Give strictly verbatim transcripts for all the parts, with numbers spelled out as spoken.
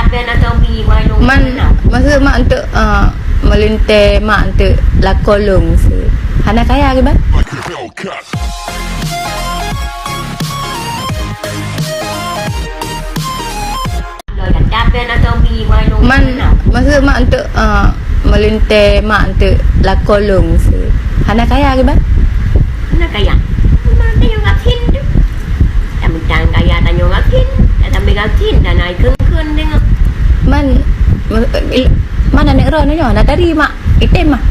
Man, maksud mak untuk, uh, melinteh mak untuk lakoe lôn si. Hana kaya kiban? Man, maksud mak untuk, uh, melinteh mak untuk lakoe lôn si. Hana kaya kiban? Hana kaya. Memang tanyoe gasien tu. Dah mentang kaya tanyoe gasien, dah sampai gasien, dah naik keun-keun tengok. Man, ma-, il-, man aneuk droe nyoe, na tari mak, item mah.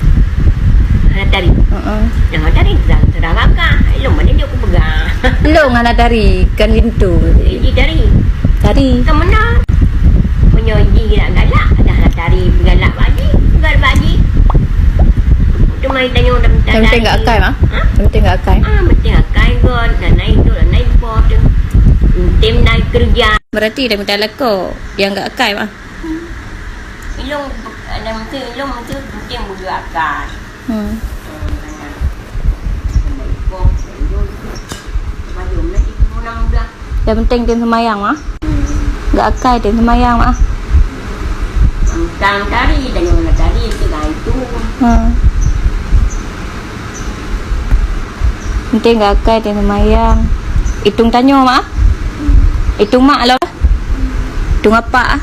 Hana tari. Heeh. Nyang hana tari, dah terang kakak. Ilong mana dia aku pegang. Long hana tari, kan lintu. Jadi tari. Tari. Kan benar. Meunyoe ji nak galak, dah hana tari, galak bak ji, galak bak ji. Tu mai tanyoe dah minta. Yang penting tari. Gak akai, mah? Ha? Yang penting gak akai. Ah, penting akai got, dan naik got, dan naik pot tu. Tim naik kerja. Berarti dah minta lakoe yang gak akai, mah? Ilong, ada mungkin ilong mungkin penting bergerak akai. Hmm. Yang penting tem semayang, mah. Gak akai tem semayang, mah. Tang tari, tengok nak tari, itu dah itu. Hmm. Penting gak akai tem semayang. Itung tanyoe, mah. Itung mak lah. Itung apa, ah?